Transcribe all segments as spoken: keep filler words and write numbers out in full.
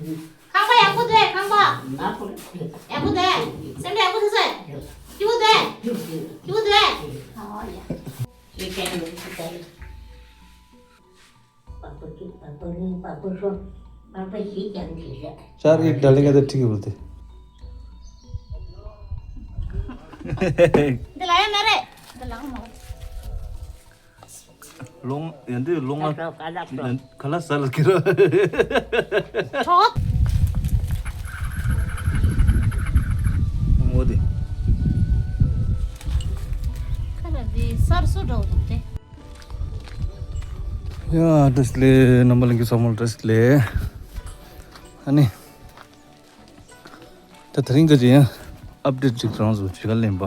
ཁང་པ་ཡག་པོ་འདུག་ཁང་པ། ཡག་པོ་འདུག་སེམས་ཁྲལ་ཡག་པོ་ཐུབ་སོང་། སྐྱིད་པོ་འདུག་སྐྱིད་པོ་འདུག་ཨོ་ཡ། ཤར་ཨི་ཌ་ལི་ག་དེ་ཁྲིག་གི་བུ་དེ། འདི་ལ་ཡ་ན་རེ། འདི་ལ་མ། ལོང་ཡན་དུ་ལོང་ང་ཁ་ལག་ས་ལ་ཁི་ར། ཁྲོག་ངོ་དེ། ཁ་ལག་འདི་སར་སུ་འགྲོ་འདུག་སྟེ། ཡ་བཀྲ་ཤིས་བདེ་ལེགས། རྣམ་པ་ལྷན་རྒྱས་ཚང་མ་ལ་བཀྲ་ཤིས་བདེ་ལེགས། ཨ་ནི། ད་དེ་རིང་ག་ཅི་ཡང་ཨཔ་ཌེཊ་ཅིག་རང་ཚོ་བྱེད་ག་ལེན་པ།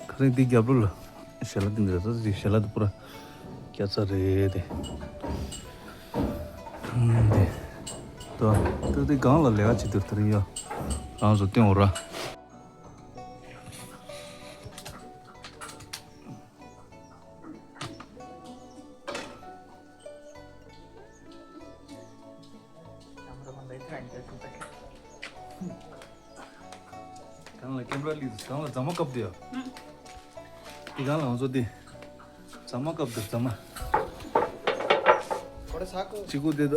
ཁ་རིང་འདི་རྒྱབ་ལོ་ལ་ཞལ་ལག་འདི་འདྲ་ད་འདི་ཞལ་ལག་འདི་པུ་ར་རྒྱ་ཚ་རེད་དེ། ཨུམ་དེ། ད་ད་འདི་སྒང་ལ་ལས་ཀ་བྱེད་དུས་དེ་རིང་ཡ་རང་ཚོ་སྟོན་འོ་ར། གང་ལ་ཀེམ་ར་ལི་གང་ལ་རྫ་མ་བཀབ་དེ་ཡ། དེ་གང་ལ་ང་ཚོ་དེ་རྫ་མ་བཀབ་དེ་རྫ་མ། ཅི་གུ་དེ་ད།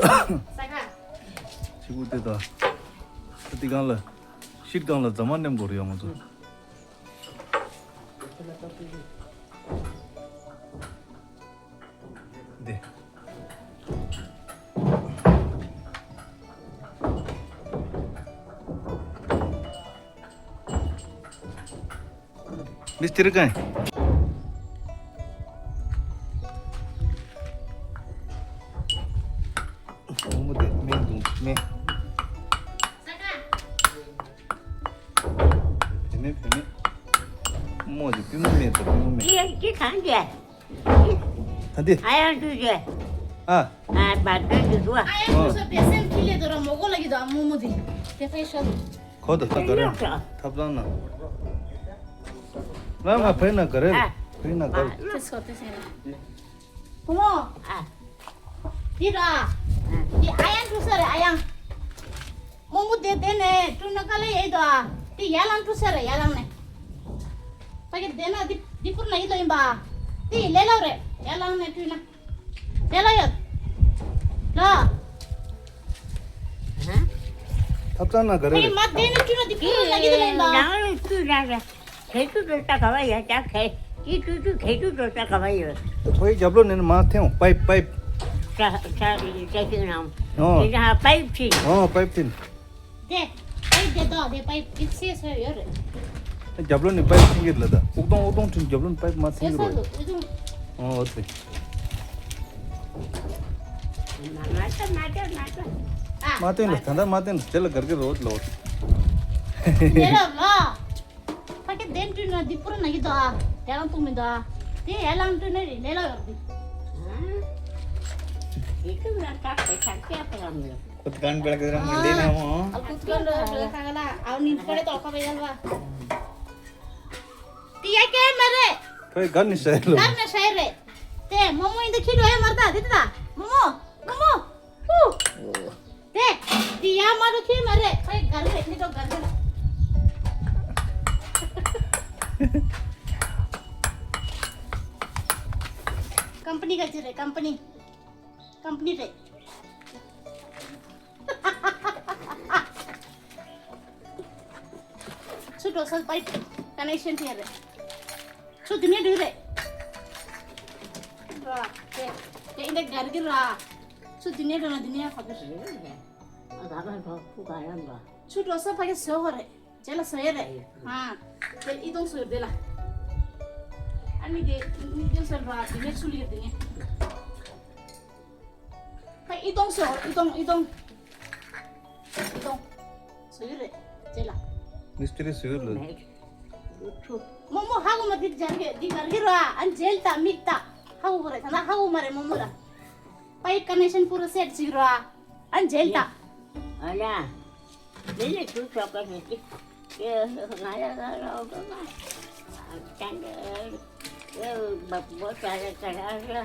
ཅི་གུ་དེ་ད། དེ་གང་ལ་ཤིད་གང་ལ་རྫ་མ་ནེམ་གོ་རེ་ཡ་ང་ཚོ། འདི། མིས་ཏི་རི་ཀན། མོ་མོ་དེ་མེ་འདུག་མེ། བེ་མེ་བེ་མེ། མོ་དེ་པུས་མོ་མེ་དང་པུས་མོ་མེ། ཅི་ཅི་གང་རྒྱལ། ད་འདི། ཨ་ཡང་ཏུ་ཅེ། ཨ། ཨ་བ་ཏུ་ཅེ་དུ་ཨ། ཨ་ཡང་ཏུ་ས་པེ་སེམས་ཁྱི་ལེ་དོ་ར་མོ་གོ་ལ་གི་དོ་ཨ་མོ་མོ་དེ། དེ་ཕེ་ཤོ། ཁོ་དོ་ཐ་ག་རེ། ཐབ་ཚང་ན། ང་ང་ཕེ་ན་ག་རེ། ཨ། ཕེ་ན་ག་རེ། དེ་སོ་དེ་སེ་ར། བུ་མོ། ཨ། འདི་ར། ཨ། འདི་ཨ་ཡང་ཏུ་ས་རེ་ཨ་ཡང་། མོ་མོ་དེ་དེ་ནས་ཀྲུ་ན་ཀ་ལ་ཡེ་དོ་ཨ། དེ་ཡ་ལང་ཀྲུ་ས་རེ་ཡ་ལང་ནས། ད་གི་དེ་ན་དེ་དེ་པུར་ན་ཡི་ལོ་ཡིན་པ། དེ་ལེ་ལོ་རེ་ཡ་ལང་ནས་ཀྲུ་ན། ལེ་ལོ་ཡོད། ལོ། ཐབ་ཚང་ན་ག་རེ་ད་གི་རེད། མ་དེ་ནས་ཀྲུ་ན་དེ་པུར་ན་ཡི་ལོ་ཡིན་པ། ནང་ལ་ཀྲུ་ན་རེ། ཁེ་ཅུ་འགྲོ་ས་ག་བ་ཡ་ཅག་ཁེ། ཅི་ཅུ་ཅུ་ཁེ་ཅུ་འགྲོ་ས་ག་བ་ཡོད། ཁོའི་རྒྱབ་ལོགས་ནས་མར་འཐེན་འོང་པའིབ་པའིབ། ས་ས་ས་ཞིག་ནང་། ཨོ། དེ་ན་པའིབ་ཕྱིན། ཨོ་པའིབ་ཕྱིན། དེ། པའིབ་དེ་དོ་དེ་པའིབ་དེ་ཚེ་སོ་ཡོད་རེད། རྒྱབ་ལོགས་ནས་པའིབ་འཐེན་གྱི་ལ་ད་ཨུག་གདོང་ཨུག་གདོང་ཁྲིན་རྒྱབ་ལོགས་ནས་པའིབ་མར་འཐེན་གྱི་རེད། ཨུག་གདོང་། ཨོ་དེ། མ་མ་ཏོ་མ་ཏོ་མ་ཏོ། མ་བསྟན་ལ་ད་ལྟ་མ་བསྟན་ལ་དེ་ལ་གར་གི་རོ་ལོ། དེ་ལ་ལོ། ཕ་གི་དེ་འདྲུ་ན་འདི་པུར་ན་གི་དོ་ཨ། དེ་ལང་ཏུ་མི་དོ་ཨ། དེ་ཡ་ལང་འདྲུ་ན་རི་ལེ་ལ་ཡོར་དི། དེ་ཀུ་ལ་ཀ་ཀེ་ཆ་ཀེ་པ་ལ་མི་ལ། ཁོ་ཐི་ཀན་པེ་ལ་ཀི་ར་མི་ལེ་ན་མོ། ཨ་ཁུ་ཐི་ཀན་ར་ཁ་ལ་ཨའོ་ནི་ཁོ་རེ་ཏོ་ཁ་བེ་ཡལ་བ། དེ་ཡ་ཀེ་མ་རེད། ཁོས་གར་ནི་ཤ་ཡི་ལོ། གར་ནི་ཤ་ཡི་རེད། དེ་མོ་མོ་ཡིན་ད་ཁྱི་འགྲོ་ཡ་མར་ད་དེ་དེ་ད་མོ་མོ་མོ་མོ། ཧུ། དེ། འདི་ཡ་མ་རུ་ཁྱི་མ་རེད། ཁོའི་གར་རེད། མི་ཏོ་གར་རེད། ཀམ་པ་ནི་ག་ཅི་རེད། ཀམ་པ་ནི། ཀམ་པ་ནི་རེད། ཚུར་འགྲོ་ས་པའིབ་ཀ་ནེག་ཤན་དེ་རེད། ཚུར་དེ་ནས་འགྲོ་རེད། ར། དེ་དེ་འདྲ་གར་གི་ར། ཚུར་དེ་ནས་འགྲོ་ན་དེ་ནས་ཡ་ཁ་བར་རེད། ཨ་ད་ག་འགྲོ་ཁུ་ག་ཡང་འགྲོ། ཚུར་འགྲོ་ས་ཕ་གི་བཟོ་གོ་རེད། རྗེས་ལ་བཟོ་ཡ་རེད། ཨ། དེ་ཨི་དོང་བཟོ་རེད་དེ་ལ། ཨ་ནི་དེ་ཨི་དོང་བཟོ་ར་དེ་ནས་ཚུར་ལ་ཡོད་དེ་ནས། ཨི་དོང་སོ། ཨི་དོང་། ཨི་དོང་། ཨི་དོང་། སུ་ཡོད་རེད། ཅེ་ལ། མིས་ཏི་རི་སུ་ཡོད་ལ། མོ་མོ་ཧ་གོ་མ་འདི་སྦྱར་གི་འདི་སྦྱར་གི་ར། ཨ་ནི་ཇེལ་ད་མིག་ད། ཧ་གོ་གོ་རེད། ད་ན་ཧ་གོ་མ་རེད་མོ་མོ་ར། པའིབ་ཀ་ནེག་ཤན་པུ་ར་སེཊ་ཅིག་ར། ཨ་ནི་ཇེལ་ད། ཨ་ལ། མི་ལ་ཆུ་ཆོག་ག་ནི་ཅི། ང་ལ་ང་ལ་འོ་ག་མ། ཨ་ཅང་གི། ཨེ་བ་བོ་ཅ་ལ་ཅ་ལ་ར།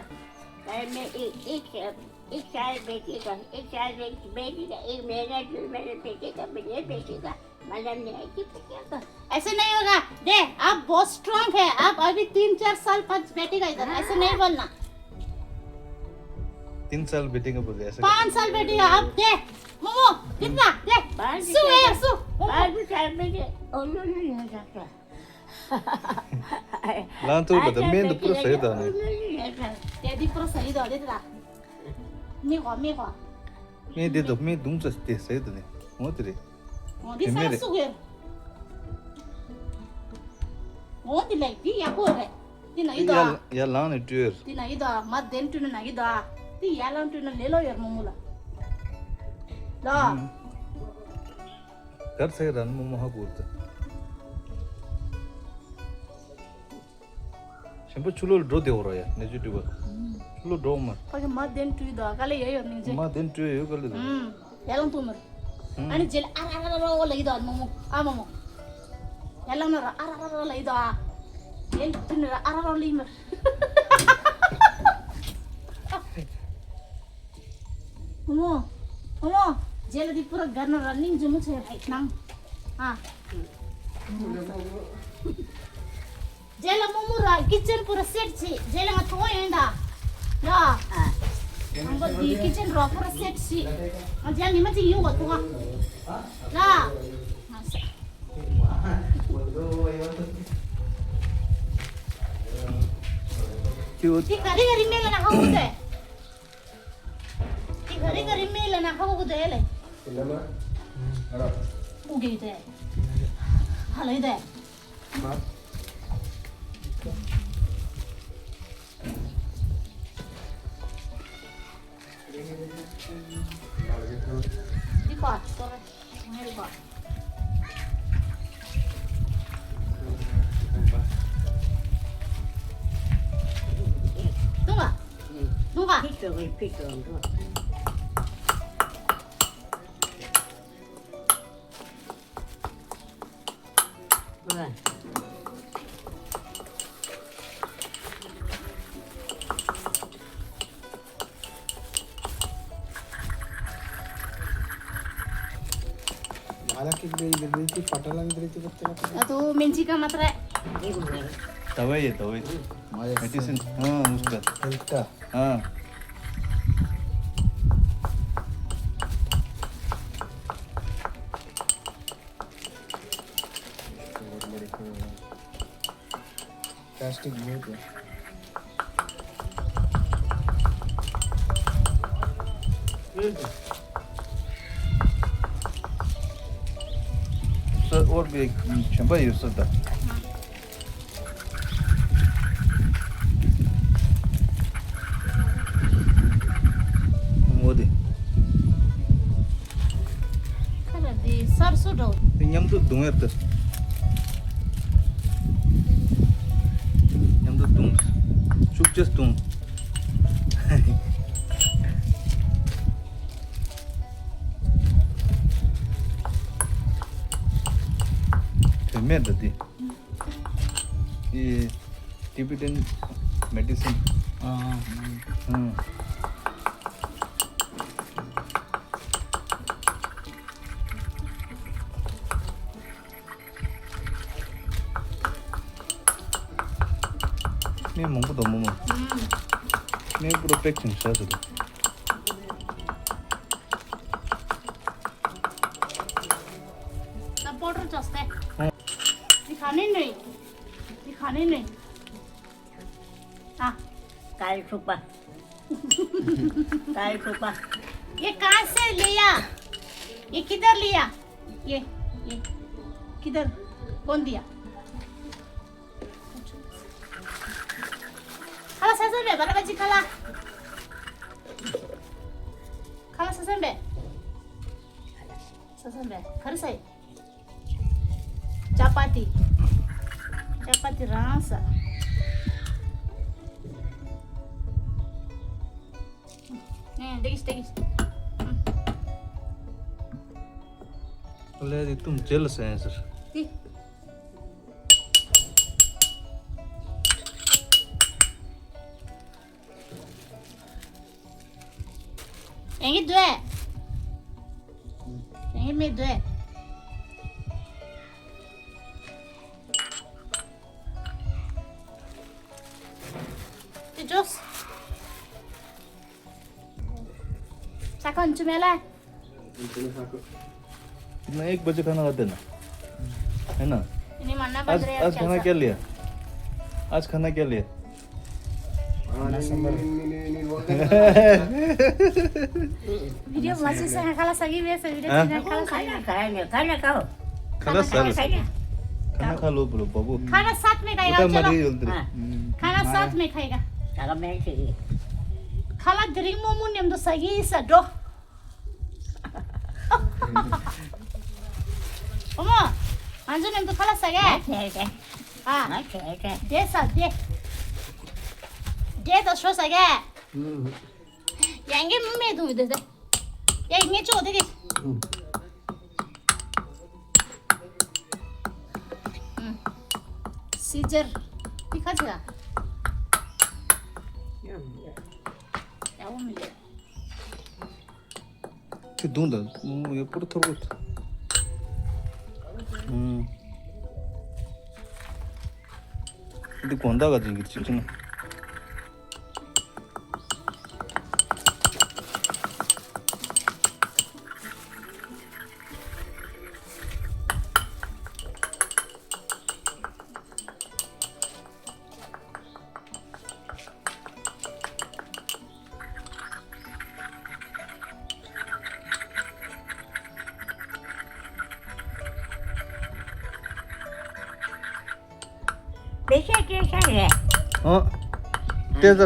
ཨེ་མེ་ཨི་ཨི་ཅེ། एक साल बेटी का, एक साल बे-, बेटी का, एक महीना, दो महीना बेटी का, महीने बेटी का, मतलब नहीं है कि बेटी का। ऐसे नहीं होगा। दे, आप बहुत स्ट्रांग है, आप अभी तीन चार साल पाँच बेटी का इधर, ऐसे नहीं बोलना। तीन साल बेटी का बोल रहे, ऐसे पाँच साल बेटी का, आप दे, मोमो, कितना? दे, बाहर भी सु है, सु, मोमो। बाहर भी साल बेटी, उन्होंने नहीं हो सकता। ལང་ཚོ་ལ་དང་སྨན་དུ་པུ་ར་ཟེར་དང་ནི། དེ་འདི་པུ་ར་ཟེར་དང་དེ་དང་། མི་ཧོ་མི་ཧོ། སྨན་དེ་དང་སྨན་དུང་ཙ་དེ་ཟེར་དང་ནི། འོ་དེ་རེད། འོ་འདི་དེ་མེད་ས་རེད། སུ་གེ། འོ་འདི་ལས་འདི་ཡག་པོ་རེད། འདི་ན་ཡི་དོ། ཡ་ཡ་ལང་ནི་སྤྲོད། འདི་ན་ཡི་དོ་མ་དེན་སྤྲོད་ན་ན་ཡི་དོ། འདི་ཡ་ལང་སྤྲོད་ན་ལེ་ལོ་ཡོད་མོ་མོ་ལ། ལོ། ཨུམ། གར་ཚེ་རང་མོ་མོ་ཧ་གོ་ད། ཞིམ་པོ་ཆུ་ལོག་འགྲོ་བདེ་བོ་ར་ཡ་ནས་ཆུ་འགྲིབ་པ། ཆུ་ལོག་འགྲོ་མ། ཕ་གི་མ་དེན་བྲུས་དོ་ག་ལེ་ཡ་ཡོད་ནིང་ཅེ། མ་དེན་བྲུས་ཡོད་ག་ལེ་དོ། ཡ་ལང་ཏུ་མར། ཨ་ནི་ཇེ་ལ་ཨ་ར་ར་ར་ར་ལ་ཡི་དོ་མོ་མོ་ཨ་མོ་མོ། ཡ་ལང་ན་ར་ཨ་ར་ར་ར་ལ་ཡི་དོ་ཨ། ཡེ་ལ་ཏུ་ནི་ར་ཨ་ར་ར་ལ་ཡི་མར། བུ་མོ། བུ་མོ། རྗེས་ལ་འདི་པུ་ར་དགར་ན་ར་སྙིང་རྗེ་མོ་ཆེ་རེད་ནང་། ཨ། རྗེས་ལ་རྨོ་མོ་ར་ཀི་ཅན་པུ་ར་སེ་ཊི་བྱེད། རྗེས་ལ་ང་ཐོ་ཡོང་ད། ཡ། ང་པ་འདི་ཀི་ཅན་ར་པུ་ར་སེ་ཊི་བྱེད། ང་རྗེས་ལ་ཉི་མ་གཅིག་ཡོང་གོ་ཐོ་ང་། ཡ། ང་ས། འདི་ག་རེ་ག་རེ་མེད་ལ་ན་ཧ་གོ་དེ། འདི་ག་རེ་ག་རེ་མེད་ལ་ན་ཧ་གོ་གི་འདུག་ཨེ་ལེ། ཨུ་གེ་དེ། ཧ་ལེ་དེ། འདི་ག་ཅི་ཏོ་རེ། ངའི་རེ་ག་ཏུང་ག་ཏུང་ག་ཕི་ཅོ་གི་ཕི་ཅོ་འགྲོ། बालक की गई जल्दी थी पटल अंदर थी बच्चे का। हाँ, तो मेंजी का मतलब है। दवाई है, दवाई। मेडिसिन। हाँ, उसका। हेल्थ का। हाँ। प्लास्टिक बहुत है। सर, और भी एक छंपा है सर दा। ངོ་དེ། ཁ་ལ་དེ་སར་སུ་འགྲོ། དེ་མཉམ་དུ་བརྡུང་ཡར་དེ། མཉམ་དུ་བརྡུང་། ཤུགས་ཆེ་བརྡུང་། དོན་མེད་ད་དེ། ཨེ། Tibetan medicine. ཨ། ཨ། སྨན་མང་པོ་དང་མོ་མོ། སྨན་པུ་ར་པེག་ཅིང་བྱས་ཟེར་དང་། ད་པོ་ཌར་བྱས་ཏེ། འདི་ག་ནས་ནས། འདི་ག་ནས་ནས། हाँ। काल छुपा। काल छुपा। ये कहाँ से लिया? ये किधर लिया? ये, ये। किधर? कौन दिया? खाला ससुर बे, बारह बजे खाला। खाला ससुर बे। ससुर बे, घर से। चपाती। चपाती रांसा। हम्म, देखिस, देखिस। हम्म। ले दे तुम जेल से हैं सर। ती। ཡང་གི་འདུག་ཨེ། ཡང་གི་མི་འདུག་ཨེ། དེ་ཇོས། ས་ཁོ་འཆུ་མེ་ལ། कितना, एक बजे खाना खाते हैं ना, है ना? इन्हें मानना पड़ आज, रहा है आज खाना क्या लिया? आज खाना क्या लिया? वीडियो मजे से खाला सगी वे से वीडियो हाँ? खाला सगी। खाना खाएंगे, खाना खाओ। खाला सर। खाना खा लो बोलो बाबू। खाना साथ में खाएगा, बेटा चलो। मरी बोलते रहे। हाँ। हम्म। खाना साथ में खाएगा। खाना मैं चाहिए। खाला ड्रिंक मोमो नेम दो सगी सा दो। ओमो, अंजु नेम तो खाला सगे। हाँ। दे सा दे। दे तो शो सगे। यंगे में तू दे दे। ये इंगे चो दे दे। सीजर दिखा जरा। क्या वो मिले? དེ་བརྡུངས་དང་། ཡ་པུར་ཐོར་གོ། འདི་དགོང་དག་ག་ཅིག་གི་ཅིག་ཅིག་ན། བེ་ཤ་སྐྱེ་ཤ་རེད། ཨོ། སྐྱེ་ས།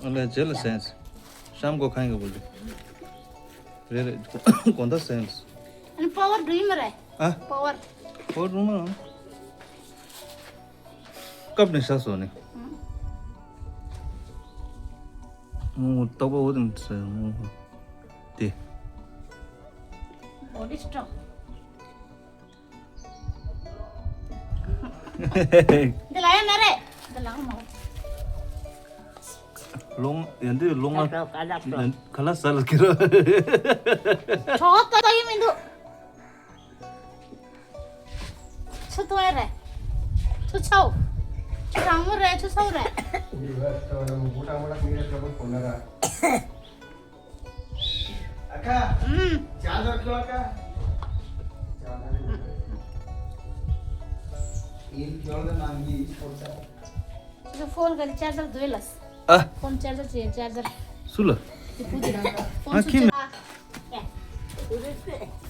ཨ་ལས་རྗེས་ལ་སེམས། ཤམ་གོ་ཁང་གི་བུ་ལི། རེད་རེད། གོ་ད་སེམས། ཨ་ནི་པ་ཝར་འགྲོ་ཡི་མ་རེད། ཨ། པ་ཝར། པ་ཝར་འགྲོ་མ། སྐབས་ནས་ཤ་སོ་ནི། ཨང་། ཨོ་ཏོག་པ་འོ་དེ་ཟེར་ཨོ། དེ། འོ་དེ་སྤྲོ། འདི་ལ་ཡང་ན་རེ། འདི་ལ་མ། ལོང་ཡང་འདི་ལོང་ང་ཁ་ལག་ས་ལ་ཁྱེར། ཁྲོག་ཏོ་ཡིན་མི་འདུག་ཆུ་ཏོ་རེ། ཆུ་ཆའོ། ཆུ་གྲང་མོ་རེ་ཆུ་ཆའོ་རེ། अक्का, हम्म। चार्जर क्यों अक्का? चार्जर नहीं है। इन क्यों ना नाम ये इस फोन से? तुझे फोन कर चार्जर दो लस। आ? फोन चार्जर चाहिए चार्जर। सुल। ये पूछ रहा था। फोन हाँ, स्विच किन? हाँ।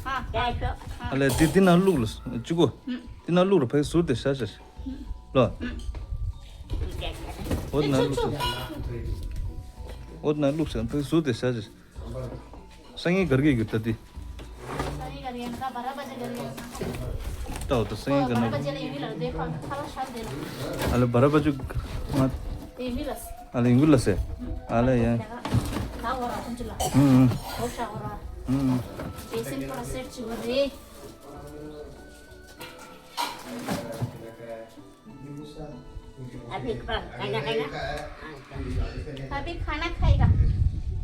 हाँ। हाँ। अले दि दिना लुक लस। चुको। हम्म। दिना लुक रे भाई सुर दे शाशर। ལོ། འོ་ན་ལུགས་སེ། འོ་ན་ལུགས་སེ་ཕུགས་ཟུར་དེ་ཤ་ཅིག་སང་ཉིན་གར་གི་གི་ད་དི། ལྟའོ་ད་སང་ཉིན་ག་ན། ཨ་ལེ་བ་ར་བ་ཅུ་ང་། ཨ་ལེ་ཡིན་གུ་ལ་སེ། ཨ་ལེ་ཡ། ཨུ་ཨུ། ཨུ་ཨུ། अभी खा, खाना खाएगा? अभी खाना खाएगा।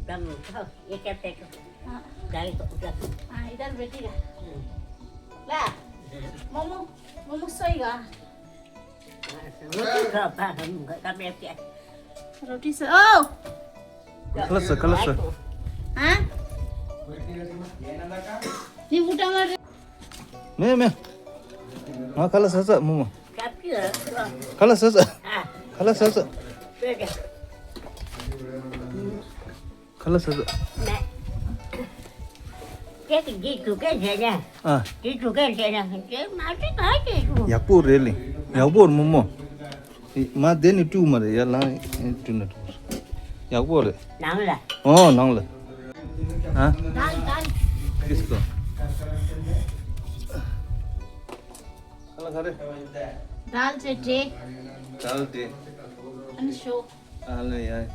तब उठाओ, ये क्या फेंको? हाँ। दाल को उठा। हाँ, इधर बैठेगा। हम्म। ला, मोमो, मोमो सोएगा। हाँ, रोटी खाओ, खा, हम घर का बैठ के। रोटी से, ओ! खलस, खलस। हाँ? नी उठा मार। མེད་མེད། ང་ཁ་ལག་ཟ་ཟ་མོ་མོ། ཁ་ལག་ཟ་ཟ། ཁ་ལག་ཟ་ཟ། ཁ་ལག་ཟ་ཟ། ཨ། ཡག་པོ་རེད་ལེ། ཡག་པོ་རེད་མོ་མོ། མ་དེ་ནི་བཀྲུ་མ་རེད་ཡ་ལང་བཀྲུ་ན་བཀྲུ། ཡག་པོ་རེད། ནང་ལ། ཨོ་ནང་ལ། ཨ། दाल दाल। किसको? खाना खा रहे? दाल चटे। दाल दे। अनि शो। आ ले यार।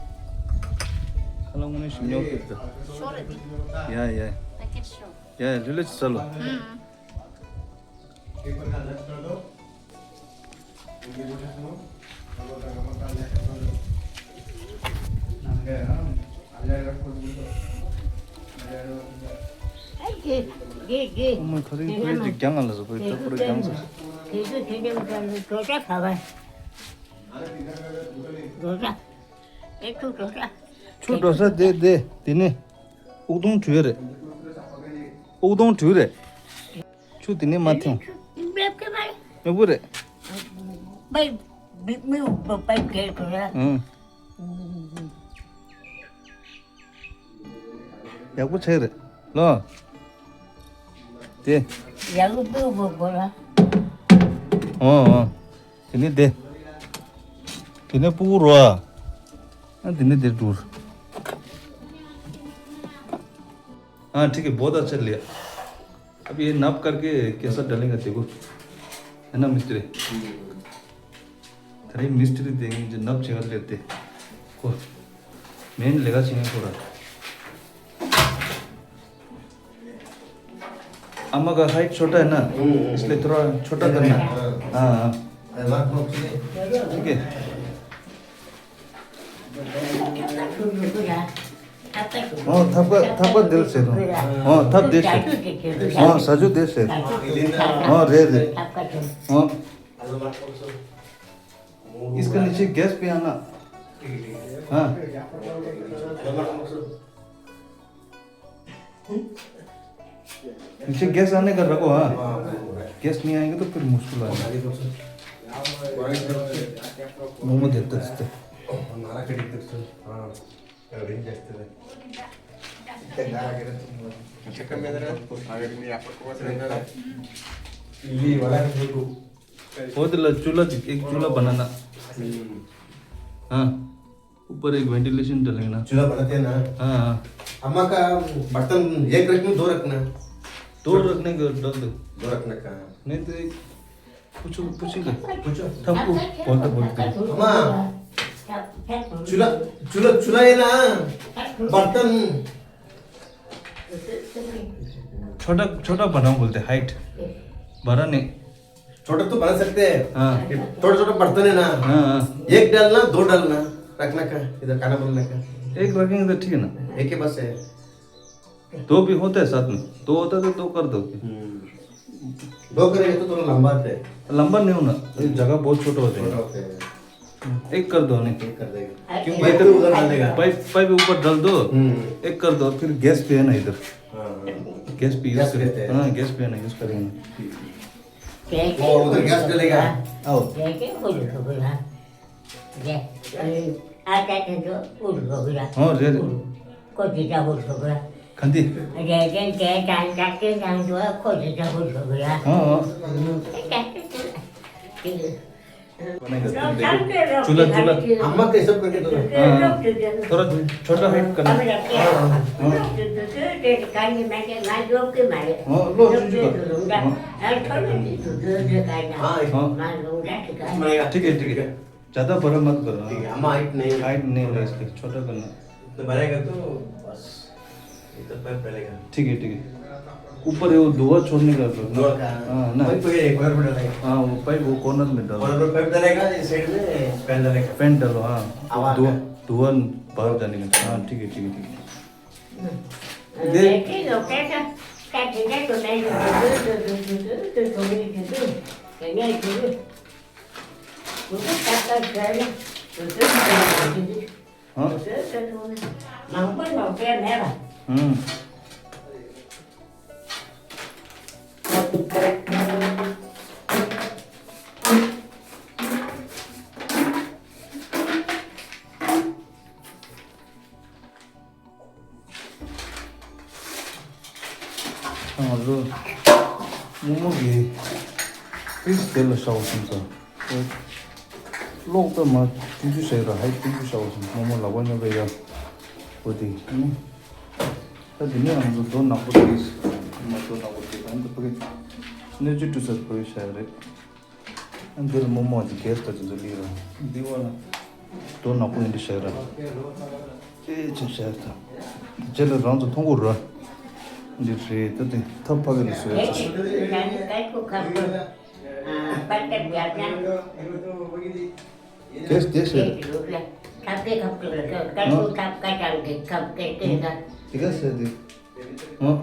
ཨ་ལ་དངོས་གནས་ཞིམ་ཉོག་གི་འདུག་ཤོར་རེད་འདི། ཡ་ཡ། པེ་ཀེཊ་ཤོར། ཡ་ཡ། ལྷོད་ལྷོད་ཅིག་ཟ་ལོ། ཨུམ། ཨ་མ་ཁ་རིང་ཁ་རིང་ཅིག་རྒྱང་ང་ལ་ཟ། ཕོ་ཡི་ཏོག་པོ་རྒྱང་ས། ཆུ་འགྲོ་ས་དེ་དེ་དེ་ནི་དབུགས་གཏོང་དྲུད་རེད། དབུགས་གཏོང་དྲུད་རེད། ཆུ་དེ་ནི་མ་འཐུང་། མེད་པོ་རེད། ཨང་། ཡག་པོ་བྱས་རེད་ལོ། དེ། ཡག་པོ་སྤུ་གུ་བོ་ལ། ཨོ་ཨོ། དེ་ནི་དེ། དེ་ནི་སྤུ་གུ་རོ། ཨ་དེ་ནི་དེ་འགྲུར། हाँ, ठीक है, बहुत अच्छा लिया। अब ये नाप करके कैसा डालेंगे, देखो, है ना मिस्त्री? अरे, मिस्त्री देंगे जो नाप चेक लेते को। मेन लेगा चाहिए थोड़ा। अम्मा का हाइट छोटा है ना, हम्म, हम्म। इसलिए थोड़ा छोटा करना। हाँ। हाँ, हाँ। ठीक है। ཨོ་ཐབ་ཀ་ཐབ་ཀ་འདིར་ཟེར་དང་། ཨོ་ཐབ་འདིར་ཟེར། ཨོ་ཟ་ཆུ་འདིར་ཟེར། ཨོ་རེད་རེད། ཨོ། इसके नीचे गैस पे आना। हाँ। नीचे गैस आने का रखो, हाँ। गैस नहीं आएंगे तो फिर मुश्किल आ जाएगा। मोमो देते देते। वो तो ला चूल्हा, एक चूल्हा बनाना। हाँ। ऊपर एक वेंटिलेशन डालेंगे ना। चूल्हा बनाते हैं ना। हाँ, हाँ। अम्मा का बर्तन एक रखना, दो रखना? दो रखने का डाल दो। दो रखने का। नहीं तो एक पूछो, पूछेगा। पूछो। सबको बोलते बोलते। अम्मा, चूल्हा, चूल्हा, चूल्हा है ना? बर्तन। छोटा, छोटा बनाओ बोलते, हाइट। बड़ा नहीं। छोटा तो बना सकते हैं। हाँ। ये छोटा छोटा बर्तन है ना। हाँ, हाँ। एक डालना, दो डालना, रखने का, इधर खाना बनाने का। एक रखेंगे तो ठीक है ना? एक ही बस है। दो भी होता है साथ में, दो होता तो दो कर दो। हम्म। दो करेंगे तो थोड़ा लंबा है। लंबा नहीं होना, ये जगह बहुत छोटा हो जाएगा। छोटा होता है। एक कर दो नहीं। एक कर देगा। क्योंकि पाइप तो उधर डाल देगा। पाइप, पाइप ऊपर डाल दो। हम्म। एक कर दो, फिर गैस पे है ना इधर। हाँ, हाँ। गैस पे यूज़ गैस पे करें। है। हाँ, गैस पे है ना, यूज़ करेंगे। ठीक, ठीक। वो उधर गैस जलेगा। आओ। हाँ, रे, रे। खंदी। हाँ, हाँ। बनाएगा, तुम देखो। चूल्हा, चूल्हा। अम्मा के सब करके दो ना। हाँ, हाँ। थोड़ा छोटा हाइट करना। हाँ, हाँ। हाँ, लो, चूल्हा। हाँ। हाँ। ठीक है, ठीक है। ज़्यादा बड़ा मत करना। ठीक है, अम्मा हाइट नहीं। हाइट नहीं है इसके, छोटा करना। तो बढ़ेगा तो बस, ये तो पाइप डलेगा। ठीक है, ठीक है। ऊपर ये वो धुआं छोड़ने का करना। धुआं का। हाँ, ना। पाइप तो ये कॉर्नर में डलेगा। हाँ, वो पाइप वो कॉर्नर में डालो। कॉर्नर में पाइप डलेगा, ये साइड में फैन डलेगा। फैन डालो, हाँ। आवाज धुआं, का। धुआं बाहर जाने का। हाँ, ठीक है, ठीक है, ठीक है। दे। हाँ? हम्म। ང་ཚོ་རྨོ་མོ་གི་ཕིས་དེ་ལ་ཤའོ་སོང་ཙང་། གློག་ད་མ་ཐུང་ཆུ་ཤའི་ར་ཧའི་ཐུང་ཆུ་ཤའོ་སོང་། རྨོ་མོ་ལག་པ་ཉོ་བའི་ཡ། འོ་དེ་ནི། ད་དེ་ནས་ང་ཚོ་རྡོ་ནག་པོ་དེ། མ་རྡོ་ནག་པོ་དེ་ད་ནི་ད་ཕ་གི་སྣོད་བཅུད་བཀྲུ་སར་བོད་ཤ་རེད། འདིར་རྨོ་མོ་གི་གེ་སི་ད་ཅི་ཚོ་ལི་ར། འདི་བ་ལ་རྡོ་ནག་པོ་ཡིན་འདི་ཤ་ར། ཨེ་ཅིག་བྱས་ད། རྗེས་ལ་རང་ཚོ་མཐོང་གི་རེད། འདི་རེད་ད། དེ་ཐབ་ཕ་གི་ལ་བཟོས་ཡོད་ཅིག་དེ་དེ་བྱས་ད། དེ་ག་བྱས་དེ། ཨོ།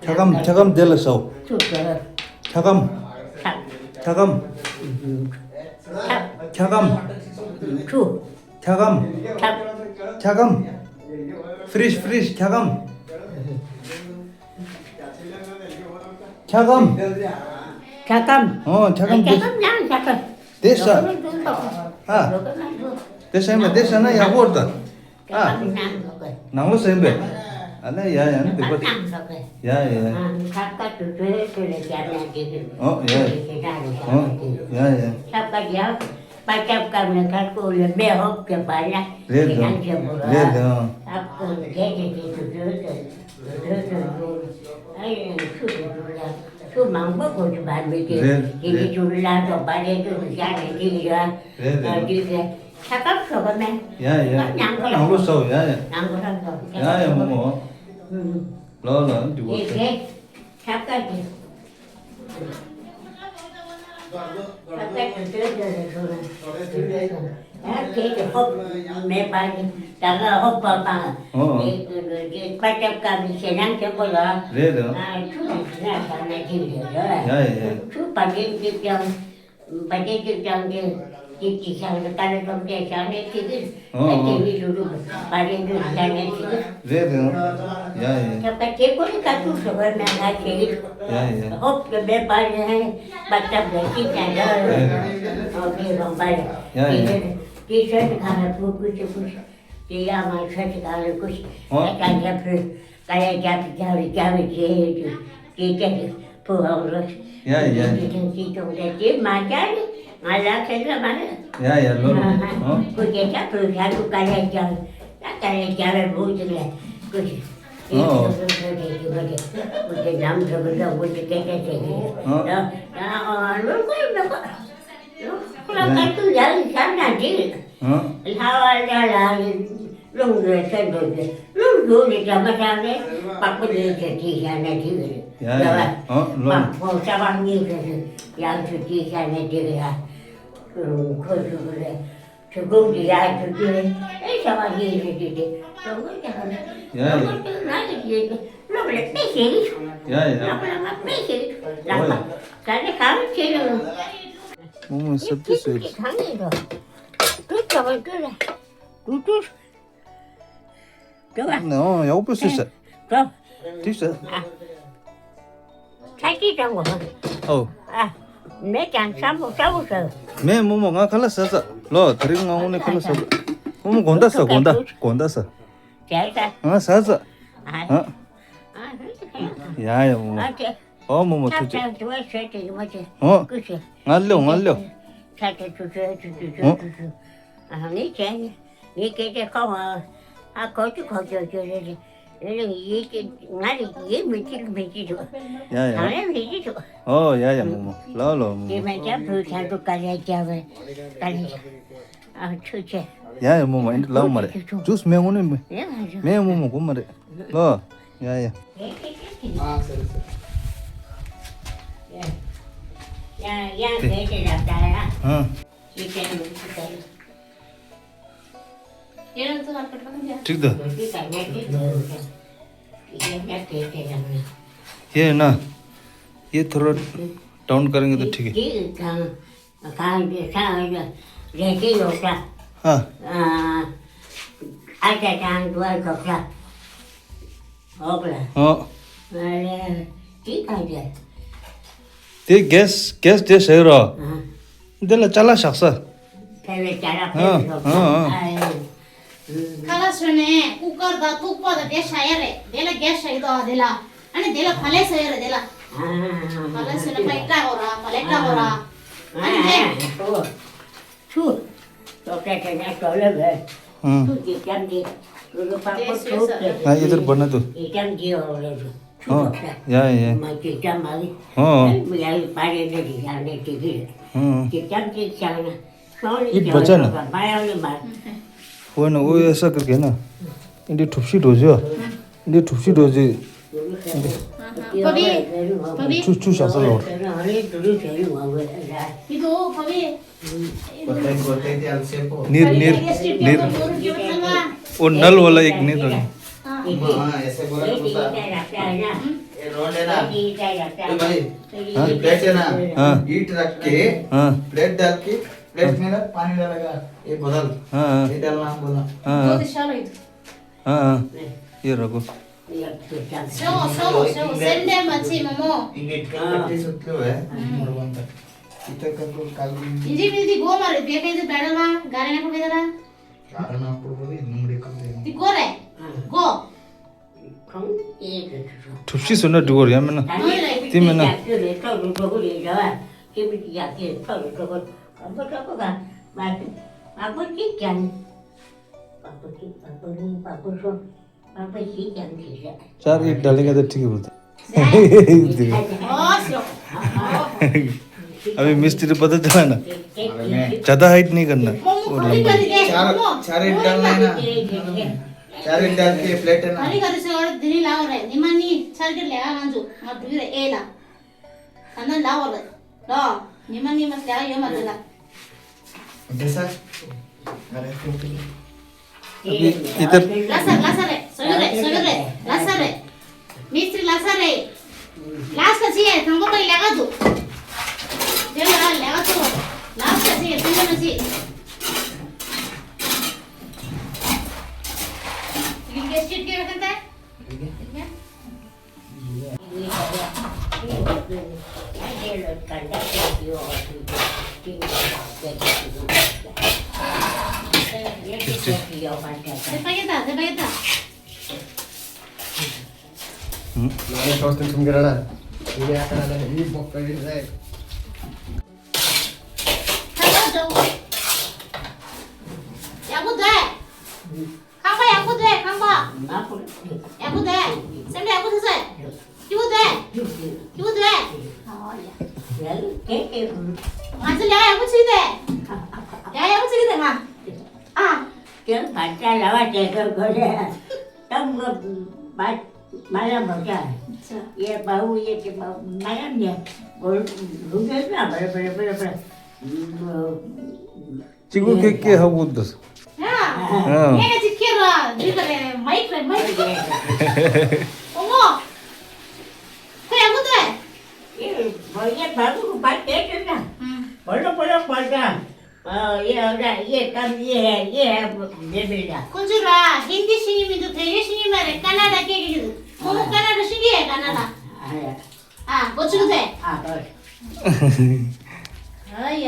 འཁྱག་སྒམ། འཁྱག་སྒམ་དེ་ལ་ཟའོ། འཁྱག་སྒམ། འཁྱག་སྒམ། འཁྱག་སྒམ། འཁྱག་སྒམ། འཁྱག་སྒམ། ཕི་རིཇ། ཕི་རིཇ། འཁྱག་སྒམ། འཁྱག་སྒམ། འཁྱག་སྒམ། ཨོ། འཁྱག་སྒམ་དེ། འཁྱག་སྒམ་ཡང་འཁྱག་སྒམ། དེ་ཟ། ཨ། དེ་ཟ་མེད། དེ་ཟ་ན་ཡག་པོ་རེད་ད། ཨ། ནང་ལོགས་ཟ་མེད། ཨ་ལས། ཡ་ཡ། ནི་དེ་པ། ཡ་ཡ། ཨོ་ཡ། ཨོ་ཡ་ཡ། རེད་ད། རེད་ད། ཆུ་མང་པོ་གོ་ཆུ་བར་མི་དེ་རེད། དེ་ནི་ཆུ་ལ་སོགས་པ་རེད། ཆུ་ཞག་ནས་ཅིག་ཡོད། རེད་རེད། དེ་ཆ་ཚང་ཤོག་གི་མེད། ཡ་ཡ། ནང་ལོགས་ཟ། ཡ་ཡ། ནང་ལོགས་ཟ། ཡ་ཡ། མོ་མོ། ལོ་ལོ། འདི་གོ་ཟ། ཆབ་ཀ་དེ། ད་ཁྱེད་ཀྱི་ཧོབ་མེད་པ་ནི་ད་ག་ཧོབ་པ་པ། ཨོ། དེ་དེ་པ་ཆབ་ཀ་མི་ཞེ་སྡང་ཆེན་པོ་ལ། རེད་ལ། ཨ། ཆུ་དེ་ན་ས་ན་ཅིག་རེད་ལ། ཡ་ཡ་ཡ། ཆུ་བ་དེ་ཅིག་ཀྱང་། བ་དེ་ཅིག་ཀྱང་དེ་ཅིག་ཅིག་བཞག་ནས་ཀ་ལ་སོགས་དེ་བཞག་ནས་ཅིག་གིས། ཨོ། ཨ། དེ་ཨོ། ནི་ལུ་ལུ་བ་དེ་ལུ་བཞག་ནས་ཅིག་གིས། རེད་རེད། ཡ་ཡ། ད་པ་དེ་ཀོ་ནི་ཀ་ཏུ་སོགས་པ་ན་ང་ཞེ་གི། ཡ་ཡ། ཧོབ་ཀྱི་མེད་པ་ནི་པ་ཆབ་ཀ་ཅིག་ཀྱང་། ཡ་ཡ། ཨོ། དེ་རང་པ་རེད། ཡ་ཡ། དེ་དེ་ཤོད་དེ་ག་ལ་ཕུ་ཀུ་ཅི་ཀུ་ཅི། དེ་ཡ་མ་ཤོད་དེ་ག་ལ་ཀུ་ཅི། ཨོ། ད་ཀ་ལ་ཕུ་ཀ་ལ་རྒྱབ་རྒྱབ་རྒྱབ་བྱེད་དེ་དེ་ཀ་ཕུ་ཧོང་རོ། ཡ་ཡ། དེ་དེ་དེ་ཅུང་དེ་དེ་མ་བྱ་ནི་ང་ལ་ཁེ་ལ་མ་རེད། ཡ་ཡ། ལོ་ལོ། ཨོ། ཀུ་ཅི་ད་ཕུ་ཤ་ཀུ་ཀ་ལ་རྒྱབ། ད་ཀ་ལ་རྒྱབ་བུ་ཅི་ལ་ཀུ་ཅི། དེ་ཨོ། ཀུ་ཅི་ཀུ་ཅི་ནམ་ཟེར་གི་ད་ཀུ་ཅི་ཀེ་ཀེ་ཟེར་གི། ཨོ། ད་ད་ཨོ་ལོ་ཀུ་ལོ་ཀུ། ཁོ་རང་ཁ་ཐུག་ཡར་བཞག་ན་འགྲིག་ལྷ་བ་ལ་ལ་རླུང་ཡོད་ས་འགྲོ་རྒྱུ། རླུང་ཡོད་ནས་འགྲམ་པ་བཞག་ནས་པགས་པ་ལས་ཀྱི་དེ་བཞག་ན་འགྲིག་རེད། ཡ་ཡ། ཨོ་ལོ། པགས་པོ་ས་བ་གཉིས་ཀྱི་ཡར་ཚུར་དེ་བཞག་ན་འགྲིག་ཡ། ཁོ་ཚོ་གི་རེད། ཆུ་ཁུང་གི་ཡར་ཚུར་དེ་རེད། ཨེ་ས་བ་གཉིས་ཀྱི་དེ་དེ་ལོ་ངོ་རྒྱག་ན། ཡ་ཡ། ལོ་ངོ་དེ་ང་ཡི་དེ་དེ་ལོག་ལ་དཔེ་ཞེ་གི། ཡ་ཡ། ལོག་ལ་ང་དཔེ་ཞེ་གི། ལག་པ་ད་ནི་གང་བྱེད་ལོ། མོ་མོ་སབ་ཏུ་སོད། གང་ཡིན་རོ། ཏུ་ཏུ་ཏུ་ཏུ་ཏུ་ཏུ། ནའོ་ཡག་པོ་སོད་ས། ཏོ། ཏིག་ས། ཁ་ཅིག་ཀྱང་གོ། ཨོ། ཨ། མེ་ཀྱང་ས་མོ་ས་བོ་ས། མེ་མོ་མོ་ང་ཁ་ལ་ས་ས། ལོ་དེ་རིང་ང་དངོས་གནས་ཁ་ལ་ས་ས། མོ་མོ་དགོང་དག་ས། དགོང་དག་དགོང་དག་ས། ང་ས་ས། ཨ། ཡ་ཡ་མོ་མོ། ཨོ་མོ་མོ་ཐུགས་རྗེ་ཆེ། ཨོ། ང་ལོ་ང་ལོ། ཨོ། ངས་བྱས་ནས་ངས་སྐད་ཆ་ཁོ་བ་ཨ་གོ་ཅི་གོ་ཅོ་ཅོ་རེད་རེད། ཡིན་ནའི་ཡིད་ཀྱི་ང་རེ་ཡིད་མི་ཆེས་མི་ཆེས་འདུག་ཡ་ཡ། དང་ལེན་མི་ཆེས་འདུག་ཨོ་ཡ་ཡ་མོ་མོ། ལོ་ལོ་མོ་དེ་མོ། མ་ཅག་བུ་ཚ་འདུག་ཀ་ལས་རྒྱབ་པས་ཀ་ལས་ཨ་ཆུ་ཆེ། ཡ་ཡ་མོ་མོ། ཨེ་འདྲ་ལབ་མ་རེད། ཇུས་མེད་དངོས་གནས་མེད། ཡ་ཡ། མེད་མོ་མོ་དགོས་མ་རེད། ལོ། ཡ་ཡ། ཨ་སོ་རི་སོ་རི། ཡ་ཡ་དེ་དེ་ར་ད་ཡ། ཨ། ཅི་བྱས་ནས་ཅི་བྱས་ནས། ཡ་ཚོ་ལ་ཁ་ཁ་ཡ། ཁྲིག་ད། ཡ་ཡ་དེ་དེ་ར་ཡ། ཡེ་ན། ཡེ་ཐོ་རོ་ཏོན་ཀ་རིང་གི་ད་ཁྲིག་གི། དེ་གང་གང་དེ་ས་ཡ་རེ་དེ་ཡོད་ས། ཨ། ཨ། ཨ་ཅག་ཅང་འགྲོ་ཡོད་ས། ཨོ་ལ། ཨོ། ཨ་ལེ། དེ་གང་རེད། དེ་གེ་སི་གེ་སི་དེ་ཟེར་རོ། ཨ། འདི་ལ་ཅ་ལག་བཞག་ས། དེ་ལ་ཅ་ལག་ཨ་ཕེབས་ཡོད་ཨ་ཨ། ཨ་ཨེ། ཁ་ལག་བཟོས་ནས་ཀུ་ཀར་དང་ཐུག་པ་དང་དེ་བཞག་ཡ་རེད། དེ་ལ་གེ་སི་བཞག་གི་འདུག་ཨ་དེ་ལ། ཨ་ནི་དེ་ལ་བག་ལེབ་བཟོ་ཡ་རེད་དེ་ལ། ཨ། བག་ལེབ་བཟོས་ནས་ཕར་བཀྲ་དགོས་ར་བག་ལེབ་བཀྲ་དགོས་ར། ཨ་ནི་དེ། ཨ་ཨ། ཆུ། ཏོག་ཙེ་དེ་ནས་ཏོ་ལེ་བས། ཨང་། ཆུ་གི་ལྕམ་གྱི། ལུ་ལུ་པགས་པོ་ཆུ་གི། ང་ཡི་དེར་བོར་ན་དུ། ཡི་ལྕམ་གྱི་འོག་ལ་ཆུ་ཨང་། ཏོག་ཙེ། ཡ་ཡ་ཡ། མ་གི་ལྕམ་མ་གི། ཨང་། ཨེ་མི་ཡ་ཡི་པ་རེ་ནས་དེ་ཡང་ནས་དེ་གི། ཧུང་། ཅིག་ཅང་ཅིག་བྱས་ན་སོང་ལི་ཨིད་བ་ཅ་ན། ཅང་ཡོད་པ་མ་ཡོང་ལི་མ། ཧོ་ན་ཨོ་ཡ་ས་ཀར་གེ་ན། ཨིན་དྲི་གྲུབ་ཤི་འགྲོ་ཟེར། ཨིན་དྲི་གྲུབ་ཤི་འགྲོ་ཟེར། ཕ་བི། ཕ་བི། ཆུ་ཆུ་བཞག་ས་ལོར། ཡི་དོ་ཕ་བི། ནིར་ནིར་ནིར། ཨོ་ནལ་ཝ་ལ་ཨིག་ནིར། अम्मा, हाँ, ऐसे बोला कुत्ता। ये रोंड है ना? ए भाई, हाँ? ये प्लेट है ना? हाँ। ईंट रख के, हाँ। प्लेट डाल के, प्लेट में ना पानी डालेगा, ये बोतल। हाँ, हाँ। ये डालना हम बोला। हाँ, हाँ। हाँ, हाँ। ये रखो। सेवो, सेवो, सेवो, सेंडे मच्छी, मोमो। इंगे इटका कट्टी सुतलो है, हम्म। मोर बंद। इटका को काल भी। इंजी भी दी गो मारे, बेके दे बैठा ना, गारे ना को बेदरा। ती को रे। को। ཁྲུབ་ཤི་སོ་ན་འགྲིག་གོ་རེད་ཡ་མིན་ན། ཏི་མིན་ན། ཅར་ཨིག་ཌར་ལིང་ཀ་ད་ཁྲིག་གི་བུ། अभी मिस्त्री पता चला ना। ज्यादा हाइट नहीं करना। चार, चार इंच डालना है ना। चार इंच डाल के प्लेट है ना। अरे, करो से और दिल्ली लाओ रे। निमानी चार के ले आ, आंजू। हाँ, दूर है, ए ला। खाना लाओ रे। लो, निमानी मत ले आ, यो मत ला। जैसा। अभी इधर। लासा, लासा रे, सोयो रे, सोयो रे, लासा रे। मिस्त्री लासा रे। लास का चाहिए, तुमको कोई लेगा तू। दे लगा, लेगा तू। लास का चाहिए, तुमको ना चाहिए। ये क्या स्ट्रीट के रखता है? ठीक है। ཁང་པ་ཡག་པོ་འདུག་ཁང་པ། ཡག་པོ་འདུག་སེམས་ཁྲལ་ཡག་པོ་འདུག་སྐྱིད་པོ་འདུག་སྐྱིད་པོ་འདུག་ཨོ་ཡ། ཡ་ལུ་ཏེ་ཏེ་རུ། ང་ཚོ་ལས་ཡག་པོ་བྱེད་དེ། ལས་ཡག་པོ་བྱེད་དེ་ང་། ཨ། ཀྱང་བར་ཆ་ལ་བ་དེ་གོ་གོ་རེ། ཏམ་གོ་བ་མ་ལ་མོ་ཅ། ཡེ་བ་ཧུ་ཡེ་ཅི་བ་མ་ལ་ནེ། གོ་ལུ་གེ་ན་བ་ར་བ་ར་བ་ར་བ་ར། 这个给给好不得。 ཡ། ངས་ཅིག་ཁྱེར་ར་འདི་ག་རེ་མའིག་རེད་མའིག་ཨོ་མོ། ཁོ་ཡག་པོ་འདུག་ཨེ། ཡེ་བ་ཡེ་བ་གུ་བ་དེ་དེ་ན། བོ་ལོ་བོ་ལོ་བོ་ལོ། ཡེ་ཨ་ར་ཡེ་ཀམ་ཡེ་ཡེ་མེ་མེ་ལ། ཁོ་ཚོས་ར་ཧིན་དི་ཤེས་ཀྱི་མི་འདུག་བོད་ཡིག་ཤེས་ཀྱི་མ་རེད། ཀ་ན་ཌ་སྐད་ཀྱི་འདུག་ཁོ་མོ་ཀ་ན་ཌ་ཤེས་ཀྱི་ཡོད་ཀ་ན་ཌ། ཨ་གོ་ཆུ་ཚེ། ཨ་ཡ་ད།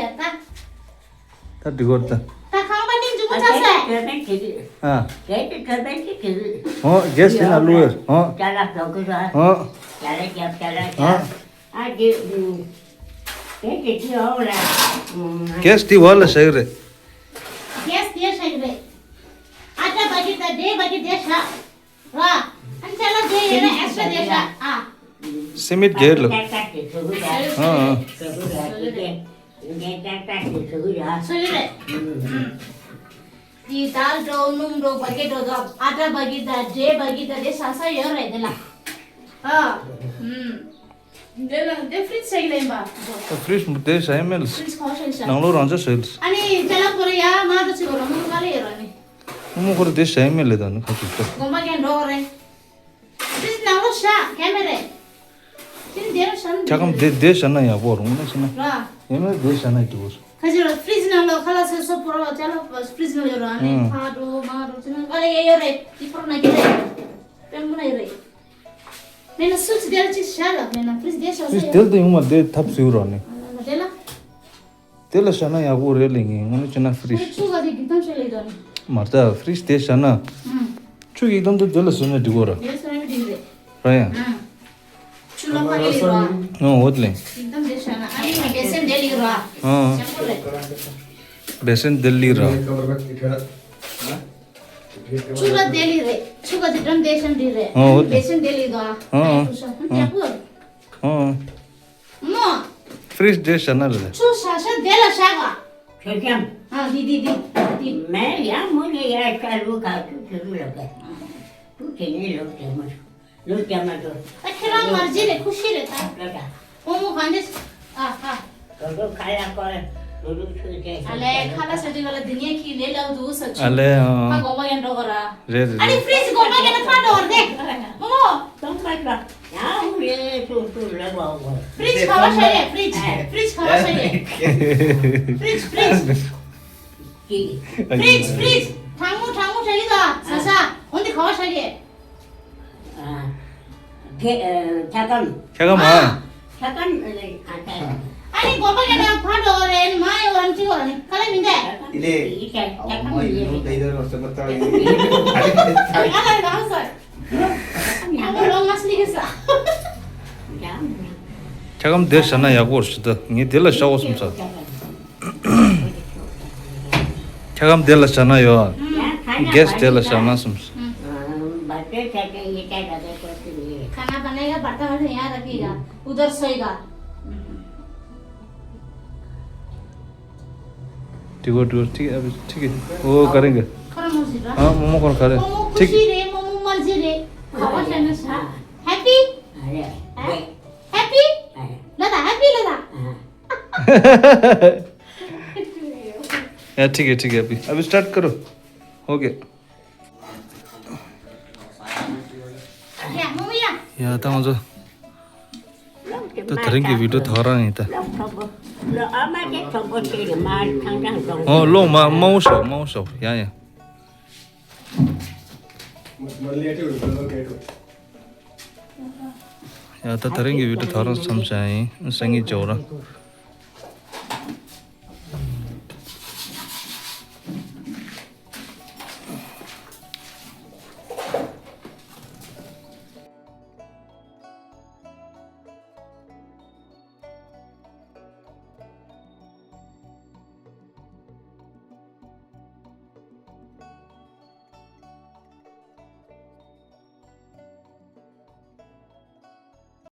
ད་འགྲིག་གོ་ད། ད་ཁང་པ་ནི་མཇུག་མ་ཆགས་སོང་། དོན་མེད་བྱེད་ཀྱི། ཨ། གལ་ཏེ་དོན་མེད་ཅིག་བྱེད་ཀྱི། ཨོ་གལ་ཏེ་ན་བླུགས་ཡོད། ཨོ། ཅ་ལག་བཟོ་གི་ར། ཨོ། ཅ་ལག་རྒྱབ་ཅ་ལག་རྒྱབ། ཨ་དེ། གལ་ཏེ་དེ་འོག་ལ། གལ་ཏེ་དེ་འོག་ལ་བཞག་གི་རེད། གལ་ཏེ་བཞག་གི་རེད། ཨ་ཅག་བ་གི་ད་དེ་བ་གི་དེ་བཞག་ར། ཨ་ཅག་ལ་དེ་ཡོད་ན་ཨེག་སི་ཊ་ར་དེ་བཞག་ཨ། སེ་མིད་རྒྱལ་ལ། ཨ་ཨ། ཚོ་ཡོད་རེད། འདི་དལ་འགྲོ་སྣུམ་འགྲོ་བ་གི་འགྲོ་དང་ཨ་ཏྲ་བ་གི་དང་འབྲས་བ་གི་དང་དེ་ས་ས་ཡོད་རེད་དེ་ལ། ཨ། ཨུམ། དེ་ལ་དེ་ཕི་རིཇ་ཟེར་གི་ལེན་པ། ད་ཕི་རིཇ་མོ་དེ་ཟ་ཡ་མེད་ལ། ཕི་རིཇ་གང་ཤེས་ཤ། ནང་ལོགས་རང་ཅག་ཟ་ཡ་ལ། ཨ་ནི་ཅ་ལག་ཁོ་རེ་ཡ་ང་ད་ཅི་གོ་ར་མོ་ག་ལེ་ཡོད་ར་ནི། མོ་ཁོ་རེ་དེ་ཟ་ཡ་མེད་ལ་ད་ནི་ཁ་ཅིག་ད། དགོན་པ་རྒན་འགྲོ་ག་རེད། ཕི་རིཇ་ནང་ལོགས་ཤ་ག་མེད་རེད། ཕི་རིཇ་དེ་རུ་ཤ་ནི། ཁྱ་ཀམ་དེ་དེ་ཟ་ན་ཡག་པོ་རུང་ན་ཟ་ན། ར། ཡ་མེད་དེ་ཟ་ན་ཡག་པོ་རུང་། ཁ་ཅིག་ལ་ཕི་རིཇ་ནང་ལོགས་ཁ་ལག་ཟས་སོ་པོ་ར་བ་ཅ་ལག་ཕི་རིཇ་ནང་ཡོད་ར་ཨ་ནི། ཨང་། ཕ་འགྲོ་མ་འགྲོ་ཅི་ན་ག་ལ་ཡ་ཡོད་རེད། དེ་པོ་ར་ན་གི་རེད། དཔོན་པོ་ན་ཡོད་རེད། མེད་ན་སུ་ཅི་དེ་ལ་ཅིག་བཞག་ལ་མེད་ན་ཕི་རིཇ་དེ་བཞག་ས་ཕི་རིཇ་ཡོད། དེ་ལ་དུ་ཡོང་མ་དེ་ཐབས་ཟེར་རོགས་ནི། ཨ་ལ་དེ་ལ། དེ་ལ་བཞག་ན་ཡག་པོ་རེད་ལེ་ངས་དངོས་གནས་བྱས་ན་ཕི་རིཇ། ཆུ་ག་དེ་གི་གཏམ་བཤད་ལེ་དོ་ནི། མ་ད་ཕི་རིཇ་དེ་བཞག་ན། ཨང་། ཆུ་གི་གཏམ་དུ་དེ་ལ་བཟོས་ན་འགྲིག་གོ་ར། དེ་བཟོས་ན་འགྲིག་རེད། ར་ཡ། ཨང་། ཆུ་ལ་མ་ལེ་ར། ཨོ་འོ་དེ་ལེ། གི་གཏམ་དེ་བཞག་ན་ཨ་ནི་ང་བེ་སེན་དེ་ལེ་ར། ཨང་། ཅང་པོ་རེད། བེ་སེན་དེ་ལེ་ར། ཆུ་ལ་དེ་ལེ་རེད། ཆུ་ག་དེ་འགྲམ་དེ་ཤམ་དེ་རེད། ཨོ་འོ་དེ། བེ་སེན་དེ་ལེ་དོ། ཨང་། ཨང་། ཡག་པོ། ཨང་། མོ། ཕི་ ཕྲིས་དེ་བཞག་ན་རེད། ཆུ་བཞག་ཤ་དེ་ལ་བཞག་ག་ཆོས་ཀྱང་། ཨ་འདི་འདི་འདི་འདི། མེད་ཡང་མོ་ནི་ཡར་ཤ་ལུག་ག་ཆུ་ཆུ་ལུག་ལ་བས། ཆུ་དེ་ནི་ལུག་དེ་མོ་ཆུ་ལུག་དེ་མ་ཆུ། ད་ཁྱེད་རང་མར་ཇི་རེད་ཁུ་ཤི་རེད་ད། ལོ་ད། ཕོ་མོ་གང་འདི། ཨ་ཧ། དོ་དོ་ཁ་ལ་ཀོ་ལ་དོ་དོ་ཆུ་དེ། ཨ་ལས་ཁ་ལ་ས་ཅི་ག་ལ་འདི་ངས་ཁྱི་ལས་ལ་འདུག་ས་ཆུ། ཨ་ལས་ཨ། ཁ་གོ་བ་ཡང་འགྲོ་ག་ར། རེད་རེད་ཨ་ནི་རེད། ཕྲིས་གོ་མ་ཡིན་ན་ཕར་འགྲོ་བར་དེ། ཨོ། ཏོང་ཁ་ཁ། ཡང་རེད་ཏུ་ཏུ་རེད་བ་བ། ཕྲིས་ག་བ་ཤ་རེད་ཕྲིས། ཕྲིས་ག་བ་ཤ་རེད། ཕྲིས་ཕྲིས། ཅི། ཕྲིས་ཕྲིས། གྲང་མོ་གྲང་མོ་ཤ་ཡི་ད་ས་ས། འོན་ཏེ་ག་བ་ཤ་རེད། ཨ། གེ་ཨ། ཁ་སྐམ། ཁ་སྐམ་ཨ། ཨ། ཁ་སྐམ་ཨ། ཨ་ནི་གོ་པ་ཡིན་ན་ཕར་འགྲོ་བར་རེད་མ་ཡོང་བར་ཁྲིད་བར་ནི་ཁ་ལ་མི་འདས། ཨི་ལེ། ཡི་ཤ་ཁ་སྐམ་ཡི། ཁ་སྐམ་དེ་བཞག་ན་ཡག་པོ་རེད་ད། ངས་དེ་ལ་བཞག་འོ་བསམ་ས། ཁ་སྐམ་དེ་ལ་བཞག་ན་ཡོད། གེ་སི་དེ་ལ་བཞག་ན་བསམ་ས། खाना बनाएगा, बर्तन वर्तन यहाँ रखिएगा, उधर सोएगा। ठीक हो, ठीक हो, ठीक है, अभी ठीक है। वो करेंगे। हाँ, मोमो कौन खा रहे? मोमो ठीक। खुशी रे, मोमो मर्जी रे। खावा खाना सा। Happy? अरे, हैं? Happy? अरे। लदा, happy लदा। हाँ। या, ठीक है, ठीक है, अभी, अभी start करो। हो गया। या, मोमो या। या, ད་ང་ཚོ། ད་དེ་རིང་གི་བི་ཌིའོ་ད་ག་རང་ཡིན་ད། ཨོ་ལོ་མ་མ་འོ་ཤོ་མ་འོ་ཤོ་ཡ་ཡ། ཡ་ད་དེ་རིང་གི་བི་ཌིའོ་ད་ག་རང་མཚམས་བཞག་ཡིན་སང་ཉིན་ཇོ་ར།